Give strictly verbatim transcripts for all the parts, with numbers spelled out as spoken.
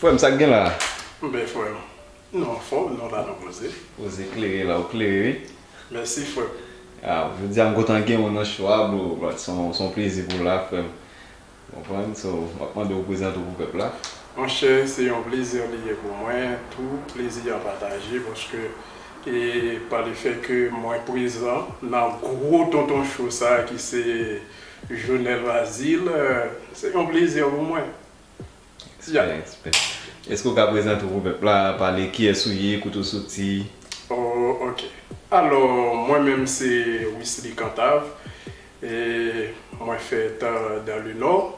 Frè m, sa k gen la? Mwen byen, frè m. Non, anfòm, non, la nou poze. Poze klere la, ou klere wi. Mèsi, frè m. Ah, jodi a m kontan gen ou nan show a, bro. Bro, se yon, se yon plezi pou w la, frè m. Ou konprann? So, m ap mande w prezante w pou pèp la. Monchè, se yon plezi li ye pou mwen, tou plezi an pataje, paske e pa le fè ke mwen prezan nan gwo tonton show sa ki se Jonel Vazil, se yon plezi pou mwen. Respè, respè. Èske w ka prezante w pou pèp la, pale kiyès ou ye, kote w soti? Oh, ok. Alò, mwen menm se Wisly Cantave. E mwen fèt euh, dans le Nord.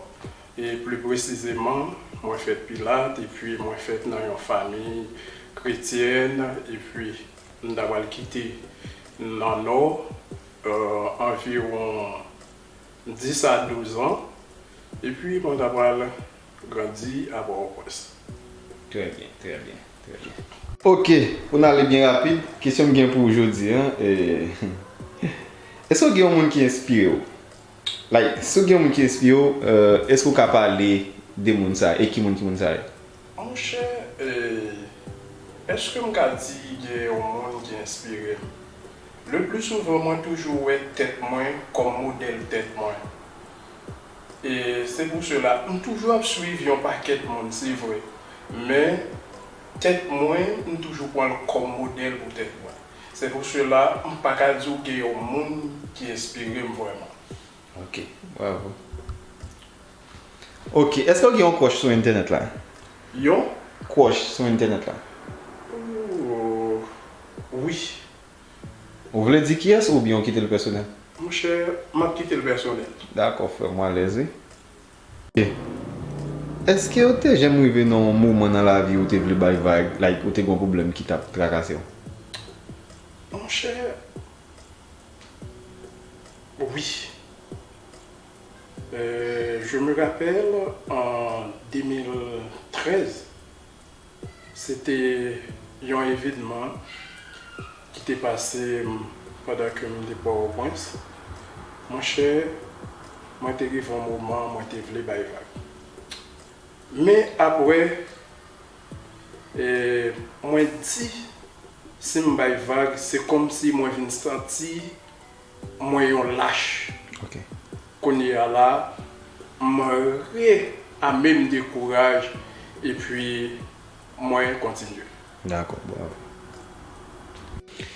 E pli presizeman, mwen fèt Pilat, epi mwen fèt nan yon fanmi kretyèn, epi m ta pral kite nan Nò euh, anviwon dis a douz an, epi mwen ta pral grandi a Pòtoprens. Trè byen, trè byen, trè byen. Ok, pou n ale byen rapid, kesyon m gen pou ou jodi a, eh, èske w gen yon moun ki enspire w? Like, si w gen yon moun ki enspire w, eh, èske w ka pale de moun sa a? E ki moun, ki moun sa a ye? Monchè, eh, èske m ka di gen yon moun ki enspire m? Le pli souvan, mwen toujou wè tèt mwen kòm modèl tèt mwen. E se pou sela, m toujou ap swiv yon pakèt moun, se vre. Men, tèt mwen, m toujou pran l kòm modèl pou tèt mwen. Se pou sela, m pa ka di w gen yon moun ki enspire m vrèman. Ok, bravo. Ok, èske w gen yon crush sou entènèt la? Yon? Crush sou entènèt la? Oh, wi. Ou vle di kiyès oubyen w kite l pèsonèl? Monchè, m ap kite l pèsonèl. Dakò, frè m, ou alèz wi. Ok. Èske w te janm rive nan yon moman nan lavi w te vle bay vag, like, ou te gen yon pwoblèm ki t ap trakase w? Monchè, wi. Euh, je me rappelle en deux mille treize, se te yon evènman ki te pase m pandan ke m te Pòtoprens. Monchè, mwen te rive yon moman, mwen te vle bay vag. Men apre, e, mwen di, si m bay vag, se kòmsi mwen vin santi mwen yon lach. Ok. Kounye a la, m re ame m de kouraj, epi mwen kontinye. Dakò, bravo.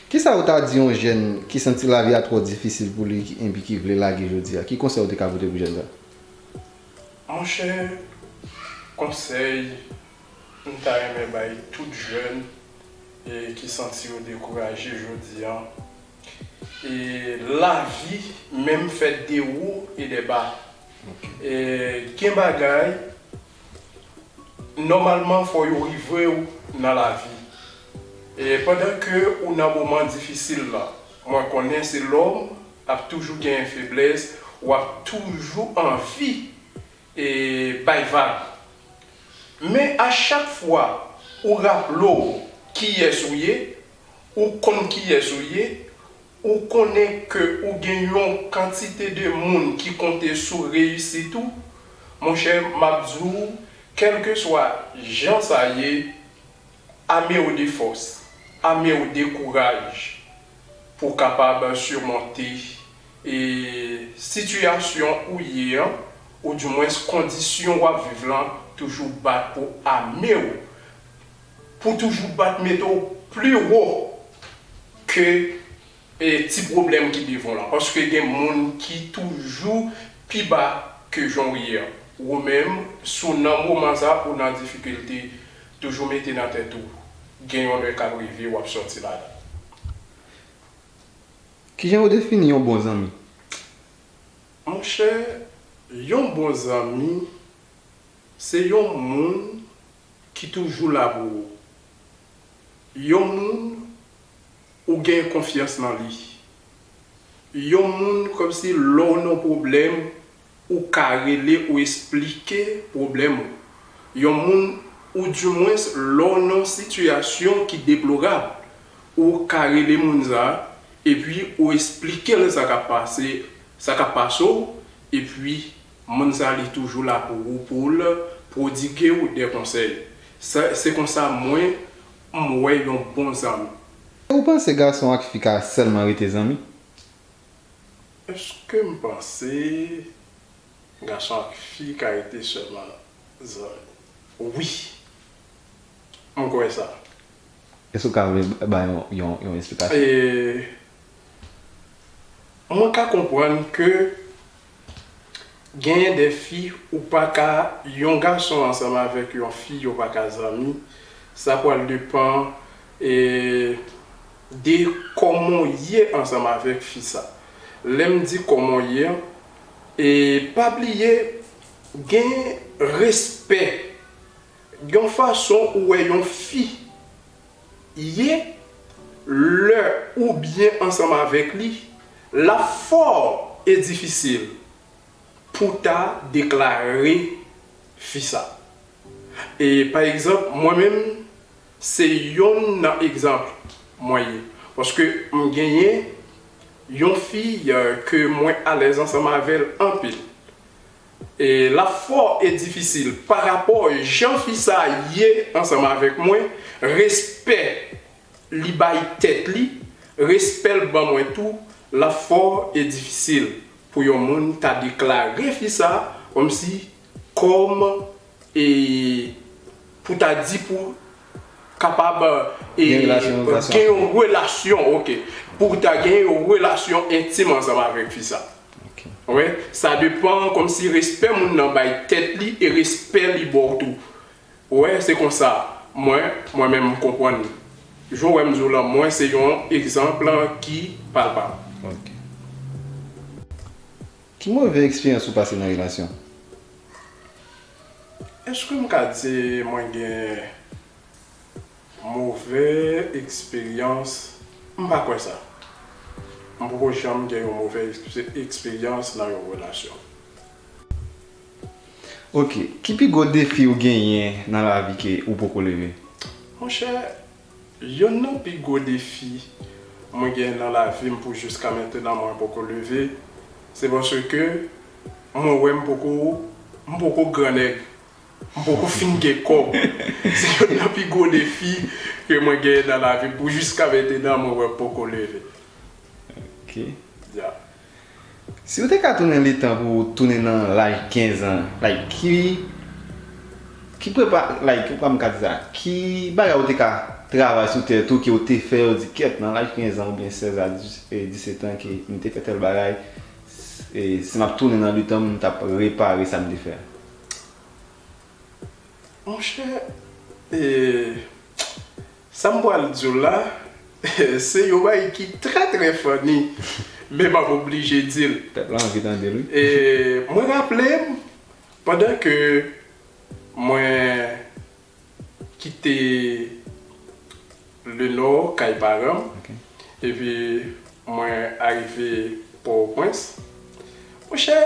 Kisa ou ta di yon jèn ki santi lavi a twò difisil pou li epi ki vle lage jodi a? Ki konsèy ou te ka pote pou jèn sa? Monchè, konsèy m ta renmen bay tout jèn e ki santi yo dekouraje jodi a, e lavi menm fèt de wo e de ba. E gen bagay, nòmalman, fò yo rive w nan lavi. E pandan ke ou nan moman difisil la, mwen konnen se lòm, ap toujou genyen feblès, w ap toujou anvi e bay vag. Men a chak fwa ou raple w kiyès ou ye, ou konn kiyès ou ye, ou konnen ke ou gen yon kantite de moun ki konte sou reyisit ou, monchè, m ap di w, kèlkeswa jan sa ye, ame w de fòs, ame w de kouraj pou w kapab simonte e sitiyasyon ou ye an, oudimwens kondisyon w ap viv lan, toujou bat pou ame w, pou toujou bat mete w pli wo ke e ti pwoblèm ki devan w lan. Paske gen moun ki toujou pi ba ke jan w ye an. Ou menm, si w nan moman sa, ou nan difikilte, toujou mete nan tèt ou, gen yon lè k ap rive, w ap sòti ladan. Kijan ou defini yon bon zanmi? Monchè, yon bon zanmi, se yon moun ki toujou la pou ou. Yon moun ou gen konfyans nan li. Yon moun kòmsi lè w nan pwoblèm, ou ka rele, ou esplike pwoblèm ou. Yon moun, oudimwens lè w nan sitiyasyon ki deplorab, ou ka rele moun sa, epi ou esplike l sa k ap pase, sa k ap pase w, epi moun sa li toujou la pou ou, pou l pwodige w de konsèy. Sa, se konsa mwen, m wè yon bon zanmi. Ou panse gason ak fi ka sèlman rete zanmi? Èske m panse gason ak fi ka rete sèlman zanmi? Wi. M kwè sa. Èske w ka vle bay yon, yon, yon esplikasyon? E, mwen ka konprann ke genyen de fi ou pa ka, yon gason ansanm avèk yon fi, yo pa ka zanmi. Sa pral depann, e, de kòman w ye ansanm avèk fi sa. Lè m di kòman w ye, e pa bliye gen respè. Yon fason ou wè yon fi ye, lè ou byen ansanm avèk li, l ap fò e difisil pou ta deklare fi sa. E pa egzanp, mwen menm, se yonn nan egzanp mwen ye. Paske m genyen yon fi, eh, ke mwen alèz ansanm avè l anpil. E l ap fò e difisil pa rapò jan fi sa ye ansanm avèk mwen, respè li bay tèt li, respè l ban mwen tou, l ap fò e difisil pou yon moun ta deklare fi sa kòmsi, kòm, e pou ta di pou kapab, e, gen relasyon, gen yon relasyon, ok, pou ta gen yon relasyon entim ansanm avèk fi sa. Ok. Wi, sa depann kòmsi respè moun nan bay tèt li e respè li ba w tou. Wi, se konsa. Mwen, mwen menm m konprann li. Jan w wè m di w lan, mwen se yon egzanp ki palpab. Ok. Ki move eksperyans ou pase nan relasyon? Èske m ka di mwen gen move eksperyans? M pa kwè sa. M poko janm gen yon move ekspe-, eksperyans nan yon relasyon. Ok, ki pi gwo defi ou genyen nan lavi ke ou poko leve? Monchè, yonn nan pi gwo defi mwen gen nan lavi m pou jiska mentenan mwen poko leve, se paske mwen wè m poko, m poko grannèg, m poko fin gen kòb. Se yonn nan pi gwo defi ke mwen genyen nan lavi m pou jiska mentenan mwen wè m poko leve. Ok. Ya. Si w te ka tounen letan pou w tounen nan laj kenz an, like, ki, ki prepa-, like, kòman m ka di sa? Ki bagay ou te ka travay sou tèt ou ke w te fè, ou di, kèt, nan laj kenz an oubyen sèz a dis, e disèt an ke m te fè tèl bagay, e si m ap tounen nan letan, m t ap repare sa m te fè a? Monchè, e, sa m pral di w la, se yon bagay ki trè, trè funny, men m ap oblije di l. Pèp la anvi tande l, wi. E, mwen raple m, pandan ke mwen kite Lenò, kay paran m, ok, epi mwen arive Pòtoprens. Monchè,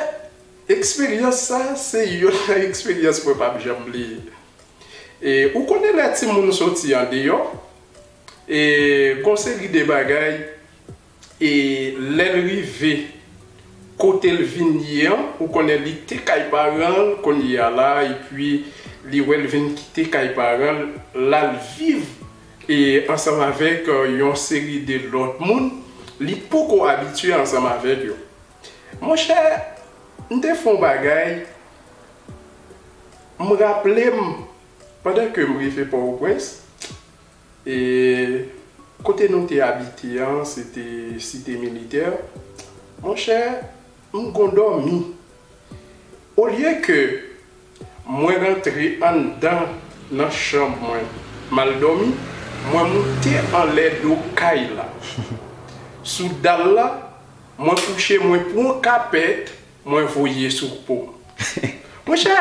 eksperyans sa, se yonn nan eksperyans mwen p ap janm bliye. E ou konnen lè timoun soti andeyò, e gon seri de bagay, e lè l rive kote l vin ye an, ou konnen li te kay paran l kounye a la, epi li wè l vin kite kay paran l, l al viv, e ansanm avèk, e, yon seri de lòt moun, li poko abitye ansanm avèk yo. Monchè, m te fè yon bagay, m raple m, pandan ke m rive Pòtoprens, e kote nou te abite an, se te Site Militè. Monchè, m gon dòmi. Olye ke mwen rantre anndan nan chanm mwen, m al dòmi, mwen moute anlè do kay la. Sou dal la, mwen kouche, mwen pran kapèt, mwen voye sou po m. Monchè,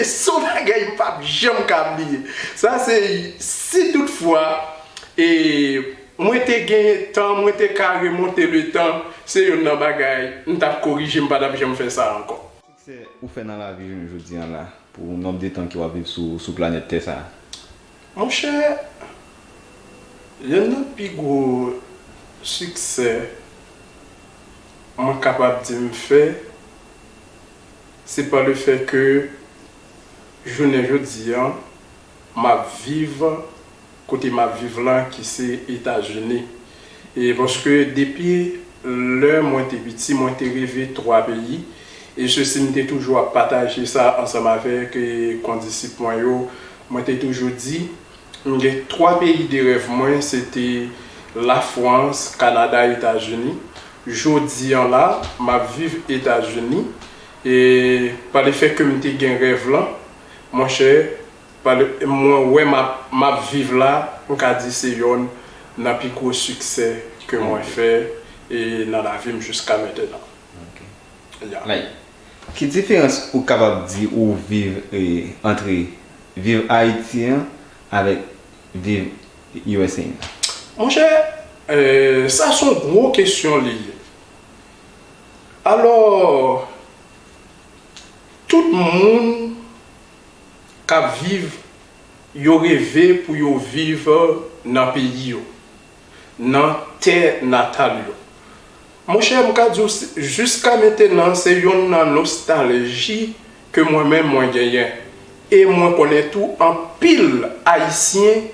se yon bagay m p ap janm ka bliye. Sa se si toutfwa, e, mwen te genyen tan, mwen te ka remonte le tan, se yonn nan bagay m t ap korije, m pa t ap janm fè sa ankò. Siksè ou fè nan lavi jounen jodi an la, pou nonb de tan ke w ap viv sou, sou planèt tè sa a? Monchè, yonn nan pi gwo siksè mwen kapab di m fè, se pa le fè ke jounen jodi an, m ap viv kote m ap viv lan, ki se Etazini. E paske depi lè mwen te piti, mwen te reve twa peyi. E sesi, m te toujou ap pataje sa ansanm avèk, e, kondisip mwen yo. Mwen te toujou di, m gen twa peyi de rèv mwen, se te Lafrans, Kanada, Etazini. Jodi an la, m ap viv Etazini. E pa lefèt ke m te gen rèv lan, monchè, pa le, mwen wè m ap, m ap viv la, m ka di se yonn nan pi gwo siksè ke mwen fè, e, nan lavi m jiska mentenan. Ya. Like, ki diferans ou kapab di ou viv, e, antre viv Ayiti an avèk viv U S A an? Monchè, e, sa se yon gwo kesyon li ye. Alò, tout moun k ap viv, yo reve pou yo viv nan peyi yo, nan tè natal yo. Monchè, m ka di w, jiska mentenan, se yonn nan nostalji ke mwen menm mwen genyen. E mwen konnen tou anpil Ayisyen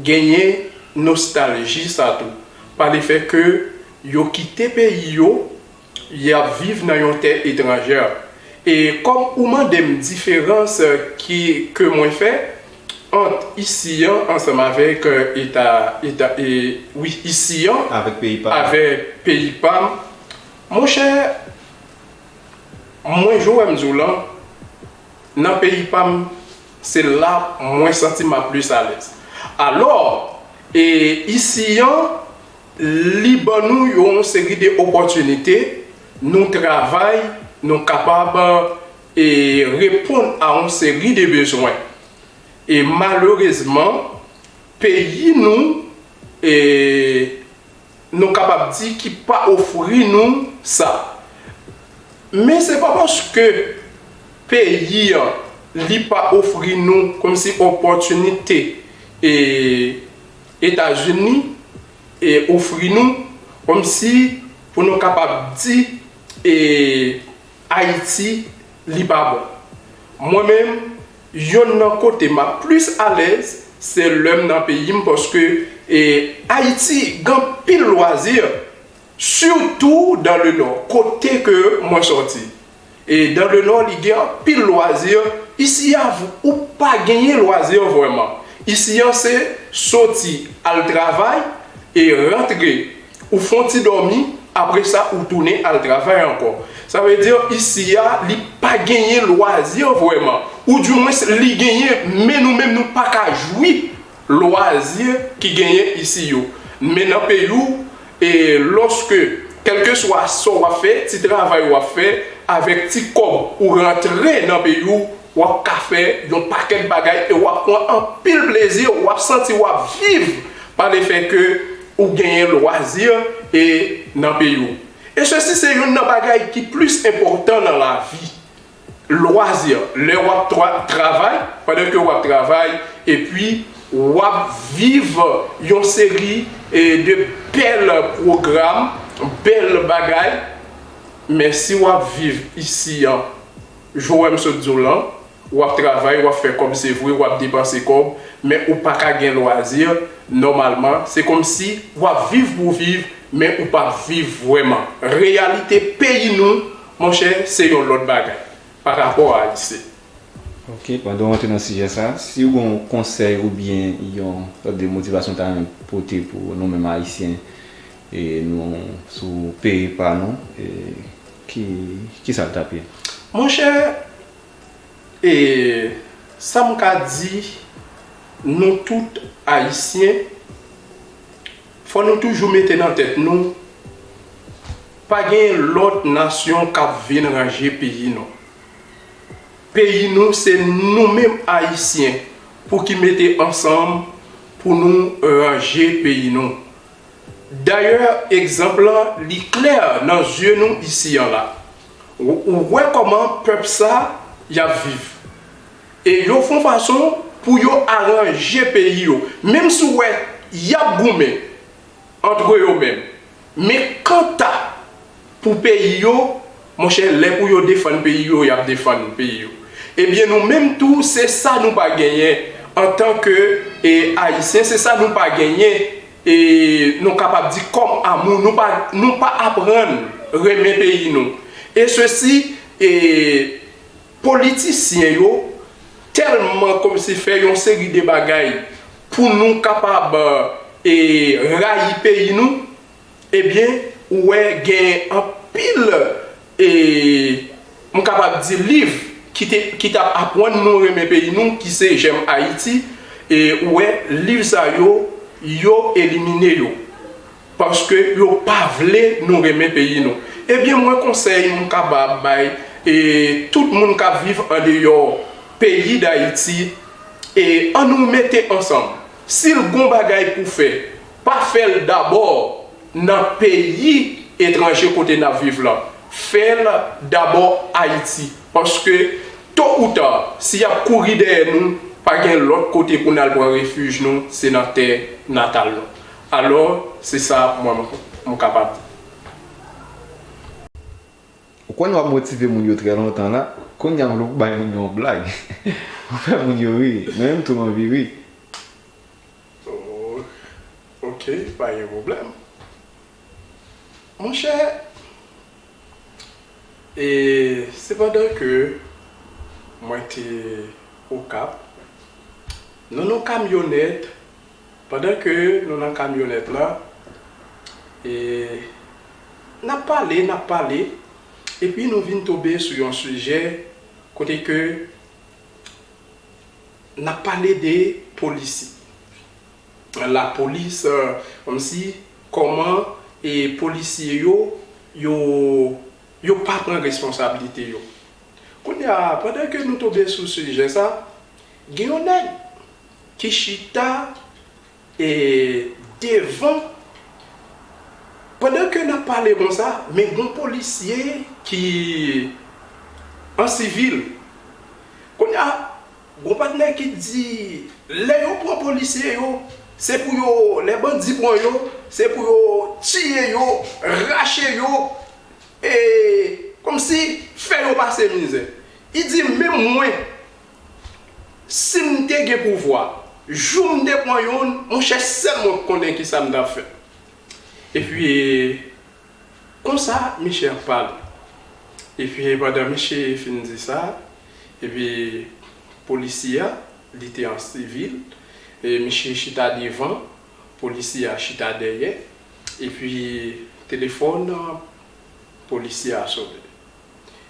genyen nostalji sa tou. Pa lefèt ke yo kite peyi yo, y ap viv nan yon tè etranjè. E kòm ou mande m diferans ki, ke mwen fè ant isi an ansanm avèk, e, eta, eta, e, wi, isi an, avèk peyi pa m, monchè, mwen, jan w wè m di w lan, nan peyi pa m, se la mwen santi m ap plis alèz. Alò, e, isi an, li ban nou yon seri de opòtinite, nou travay, nou kapab, e, reponn a yon seri de bezwen. E malerezman, peyi nou, e, nou kapab di ki pa ofri nou sa. Men se pa paske peyi an, li pa ofri nou kòmsi opòtinite, e, Etazini, e, ofri nou, kòmsi pou nou kapab di, e, Ayiti, li pa bon. Mwen menm, yonn nan kote m ap plis alèz, se lè m nan peyi m, paske, e, Ayiti gen anpil lwazi, sitou dans le nord, kote ke mwen sòti. E dans le nord, li gen anpil lwazi. Isi a, ou pa genyen lwazi vrèman. Isi an, se soti al travay e rantre, ou fè yon ti dòmi, apre sa, ou tounen al travay ankò. Sa vle di, isi a, li pa genyen lwazi vrèman. Oudimwens, li genyen, men nou menm, nou pa ka jwi lwazi ki genyen isi yo. Men nan peyi w, e lòske, kèlkeswa sa w ap fè, ti travay w ap fè, avèk ti kòb ou rantre nan peyi w, w ap ka fè yon pakèt bagay e w ap pran anpil plezi, w ap santi w ap viv pa lefèt ke ou genyen lwazi e nan peyi w. E sesi se youn nan bagay ki plis enpòtan nan lavi. Lwazi, lè w ap tra-, travay, pandan ke w ap travay, epi w ap viv yon seri, e, de bèl pwogram, bèl bagay, men si w ap viv isi an, jan w wè m sot di w lan, w ap travay, w ap fè kòb, se vre, w ap depanse kòb, men ou pa ka gen lwazi, nòmalman, se kòmsi w ap viv pou viv, men ou p ap viv vrèman. Reyalite peyi nou, monchè, se yon lòt bagay. Pa rapò a isi. Ok, pandan w antre nan sijè sa, si w gen yon konsèy oubyen yon sòt de motivasyon w ta renmen pote pou nou menm Ayisyen, e nou sou peyi pa nou, e ki, ki sa l t ap ye? Monchè, e sa m ka di, nou tout Ayisyen, fò nou toujou mete nan tèt nou, pa gen lòt nasyon k ap vin ranje peyi nou. Peyi nou, se nou menm Ayisyen pou ki mete ansanm pou nou ranje peyi nou. Dayè, egzanp lan, li klè nan zye nou isi an la. Ou, ou wè kòman pèp sa, y ap viv. E yo fè yon fason pou yo aranje peyi yo. Menm si w wè, y ap goumen antre yo menm. Men kanta pou peyi yo, monchè, lè pou yo defann peyi yo, y ap defann peyi yo. Ebyen, nou menm tou, se sa nou pa genyen. Antanke e, Ayisyen, se sa nou pa genyen, e, nou kapab di kòm amou, nou pa, nou pa aprann renmen peyi nou. E sesi, e, politisyen yo tèlman kòmsi fè yon seri de bagay pou nou kapab e, rayi peyi nou, ebyen, ou wè gen anpil, e, m kapab di liv ki te, ki t ap aprann nou renmen peyi nou, ki se J'aime Haïti, e, ou wè liv sa yo, yo elimine yo. Paske yo pa vle nou renmen peyi nou. Ebyen, mwen konsèy m kapab bay e, tout moun k ap viv andeyò peyi Dayiti, e, annou mete ansanm. Si l gon bagay pou fè, pa fè l dabò nan peyi etranje kote n ap viv la. Fè l dabò Ayiti. Paske, to ou ta, si y ap kouri dèyè nou, pa gen lòt kote pou n al pran refij nou, se nan tè natal nou. Alò, se sa mwen, m kapab di. Ou konn w ap motive moun yo trè lontan la, kounye a m vle w bay moun yo yon blag. Ou fè moun yo ri, mwen menm tou m anvi ri. Oh, ok, pa gen pwoblèm. Monchè, e se pandan ke mwen te Okap, nan yon kamyonèt, pandan ke nou nan kamyonèt la, e n ap pale, n ap pale, epi nou vin tonbe sou yon sijè kote ke n ap pale de polis. Lapolis, kòmsi, kòman e polisye yo, yo, yo pa pran responsablite yo. Kounye a, pandan ke nou tonbe sou sijè sa, gen yon nèg ki chita e devan, pandan ke n ap pale konsa, men gon polisye ki an sivil. Kounye a, gon patnè ki di, lè yo pran polisye yo, se pou yo, lè bandi pran yo, se pou yo tiye yo, rache yo, e kòmsi fè yo pase mizè. Li di, menm mwen, si m te gen pouvwa, jou m te pran youn, monchè, sèl mwen k konnen kisa m t ap fè. Epi, konsa, misye ap pale. Epi, pandan misye fin di sa, epi polisye a, li te an sivil, e misye chita devan, polisye a chita dèyè, epi telefòn polisye a sonnen.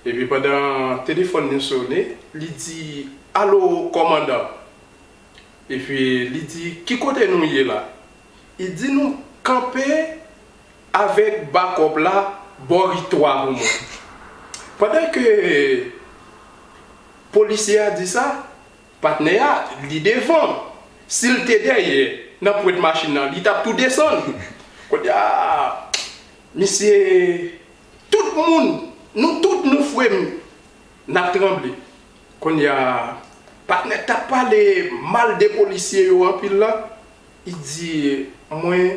Epi pandan telefòn nan sonnen, li di, alo, kòmandan. Epi li di, ki kote nou ye la? Li di, nou kanpe avèk bakòp la bò ri twa pou mwen. Pandan ke polisye a di sa, patnè a, li devan. Si l te dèyè, nan pwent machin nan, li t ap tou desann. Kounye a, misye, tout moun, nou tout nou frem, n ap tranble. Kounye a, patnè k t ap pale mal de polisye yo anpil la, li di, mwen,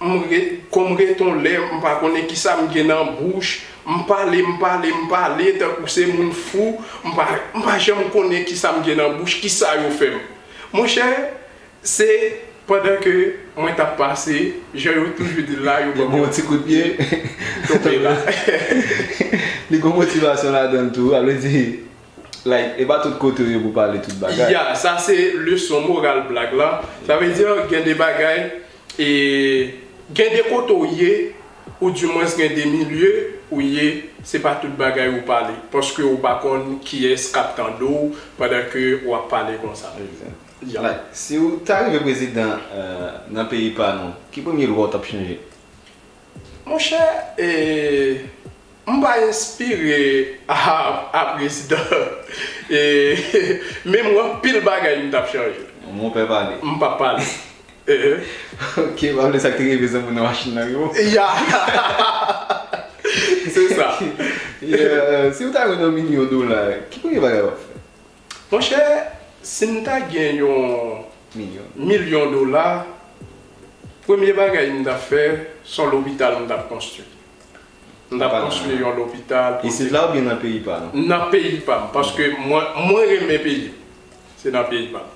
m re, kòm reton lè, m pa konnen kisa m gen nan bouch, m pale, m pale, m pale, tankou se moun fou, m pa, m pa janm konnen kisa m gen nan bouch, kisa yo fè m. Monchè, se pandan ke mwen t ap pase, jan yo toujou di l la, yo ban mwen yon ti kout pye, m tonbe la. Li gon motivasyon ladan l tou, sa vle di, like, e pa tout kote w ye pou pale tout bagay. Ya, sa se leson moral blag la. Sa vle di, gen de bagay, e gen de kote w ye, oudimwens gen de milye ou ye, se pa tout bagay ou pale. Paske ou pa konn kiyès k ap tande w pandan ke w ap pale konsa. Exact. Like, si w ta rive prezidan nan peyi pa nou, ki premye lwa w t ap chanje? Monchè, e, m pa enspire a, a prezidan. E, men mwen, anpil bagay m t ap chanje. Mon pè pale. M p ap pale. Ok, pa vle sa k te rive zanmi w nan machin nan yo. Ya. Se sa. Si w ta gen yon milyon dola, ki premye bagay w ap fè? Monchè, si m ta gen yon milyon dola, premye bagay m t ap fè, se yon lopital m t ap konstwi. M t ap konstwi yon lopital. Isit la oubyen nan peyi pa nou? Nan peyi pa m, paske mwen, mwen renmen peyi m. Se nan peyi pa m.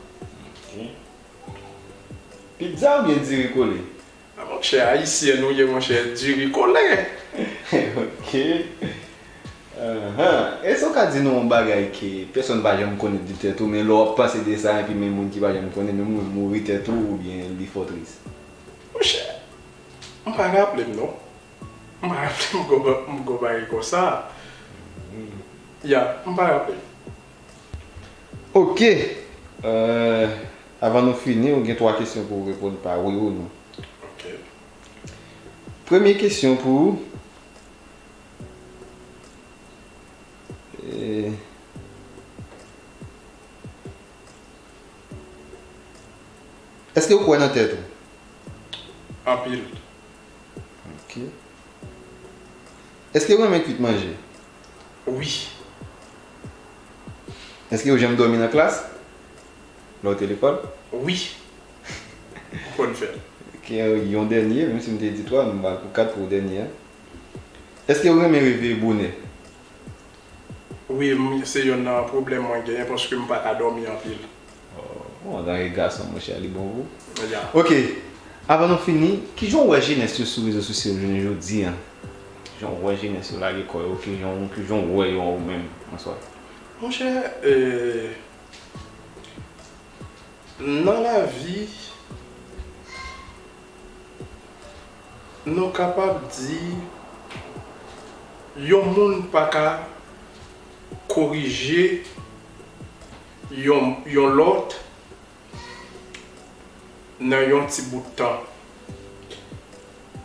Pizza oubyen diri kole? A monchè, ayisyen nou ye monchè, diri kole. Ok. Ahan. Èske w ka di nou yon bagay ke pèsonn pa janm konnen de tèt ou, men lè w ap panse de sa, epi men moun ki pa janm konnen, men moun mouri tèt ou, oubyen li fò tris? Monchè, m pa raple m non. M pa raple m gon, m gon bagay konsa. Ya, m pa raple m. Ok. Euh, avan nou fini, ou gen twa kesyon pou w reponn pa wi ou non. Ok. Premye kesyon pou ou. Eh, Èske ou kwè nan tèt ou? Anpil. Ok. Èske ou renmen kwit manje? Wi. Èske ou janm dòmi nan klas? Lè w te lekòl? Wi. Ou konn fè l. Ok, yon dènye, menm si m te di twa, m ba l pou kat pou dènye a. Èske ou renmen reveye bonè? Wi, m- se youn nan pwoblèm mwen genyen paske m pa ka dòmi anpil. Oh, antanke gason, monchè, li bon pou ou. Ya. Ok, avan nou fini, kijan w wè jenès yo sou rezo sosyo jounen jodi a? Kijan w wè jenès yo lage kò yo? Kijan, kijan w wè yo ou menm, an swa? Monchè, eh, nan lavi, nou kapab di yon moun pa ka korije yon, yon lòt nan yon ti bout tan.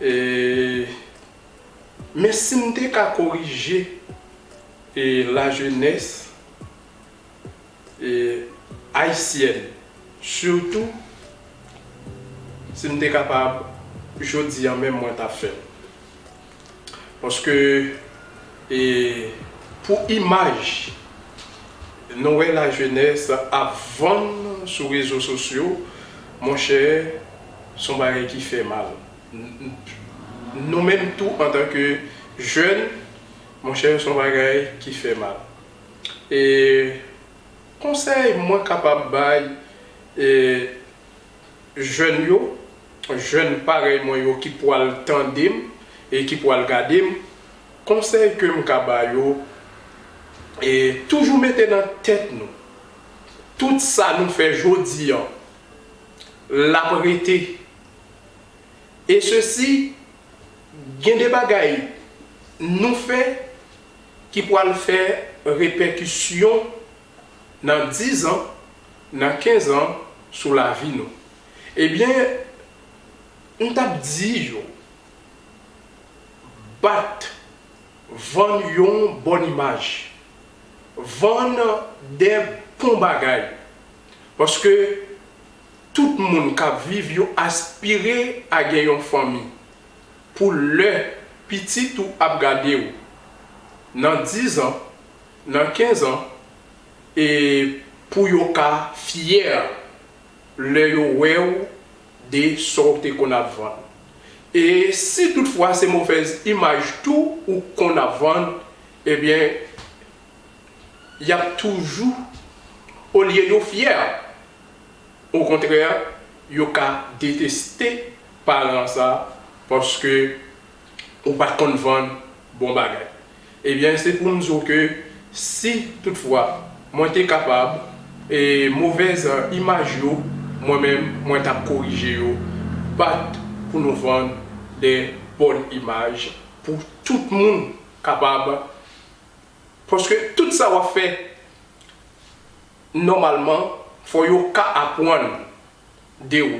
E, men si m te ka korije e, lajenès e, ayisyèn, sitou si m te kapab, jodi a menm mwen t ap fè l. Paske e, pou imaj, nou wè lajenès ap vann sou rezo sosyo, monchè, se yon bagay ki fè mal. Nou menm tou, antanke jèn, monchè, se yon bagay ki fè mal. E konsèy mwen kapab bay e, jèn yo, jèn parèy mwen yo ki pwal tande m e ki pwal gade m, konsèy ke m ka ba yo, e toujou mete nan tèt nou, tout sa nou fè jodi an, l ap rete. E sesi, gen de bagay nou fè ki pwal fè repèkisyon nan diz an, nan kenz an sou lavi nou. Ebyen, m t ap di yo, bat, vann yon bòn imaj, vann de bon bagay. Paske tout moun k ap viv yo aspire a gen yon fanmi. Pou lè pitit ou ap gade w nan diz an, nan kenz an, e pou yo ka fyè lè yo wè w de sa w te konn ap vann. E si toutfwa se movèz imaj tou ou konn ap vann, ebyen, y ap toujou, olye yo fyè, okontrè, yo ka deteste paran sa paske ou pa t konn vann bon bagay. Ebyen, se pou m di w ke si toutfwa mwen te kapab, e movèz imaj yo, mwen menm, mwen t ap korije yo, bat pou nou vann de bòn imaj pou tout moun kapab. Paske tout sa w ap fè, nòmalman, fò yo ka aprann de ou.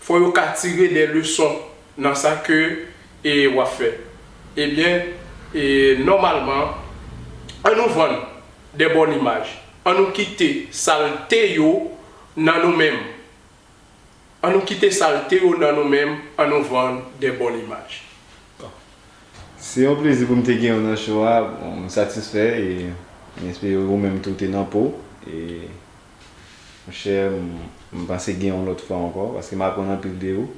Fò yo ka tire de leson nan sa ke e, w ap fè. Ebyen, e, nòmalman, an nou vann de bòn imaj. An nou kite salte yo nan nou menm. An nou kite salte yo nan nou menm, an nou vann de bòn imaj. Se yon plezi pou m te gen w nan show a. Bon, m satisfè e m espere ou menm tou te nan po. E monchè, m, m panse gen yon lòt fwa ankò, paske m aprann anpil de ou,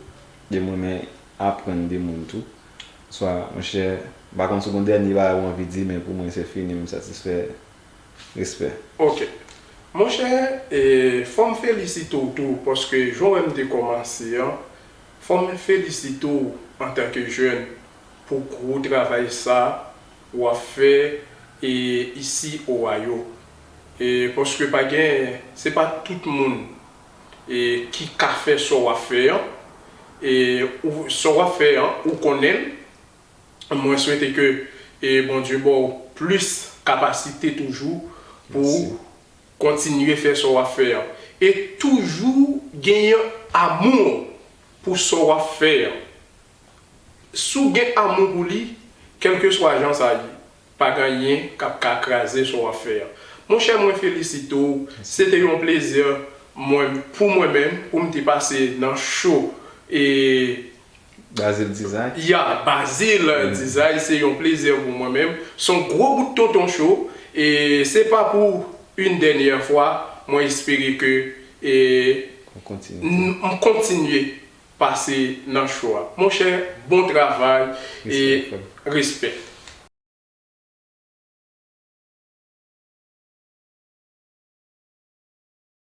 de m renmen aprann de moun tou. Swa, monchè, m pa konn si w gon dènye bagay ou anvi di, men pou mwen se fini, m satisfè. Respè. Ok. Monchè, e, fò m felisite w tou, paske jan w wè m te kòmanse an, fò m felisite w antanke jèn pou gwo travay sa w ap fè, e, isi Ohio. E, paske pa gen, se pa tout moun, e, ki ka fè sa w ap fè an. E, ou, sa w ap fè an, ou konnen l. Mwen swete ke, e, Bondye ba w plis kapasite toujou pou kontinye fè sa w ap fè an. E toujou genyen amou pou sa w ap fè an. Si w gen amou pou li, kèlkeswa jan sa ye, pa gen anyen k ap ka kraze sa w ap fè an. Monchè, mwen felisite w. Se te yon plezi mwen, pou mwen menm, pou m te pase nan show, e, Bazil Dizay. Ya, Bazil Dizay, se yon plezi pou mwen menm. Se yon gwo bout tonton show. E se pa pou yon dènyè fwa, mwen espere ke, e, Ou kontinye. n- m kontinye pase nan show a. Monchè, bon travay e Respè, frè. Respè.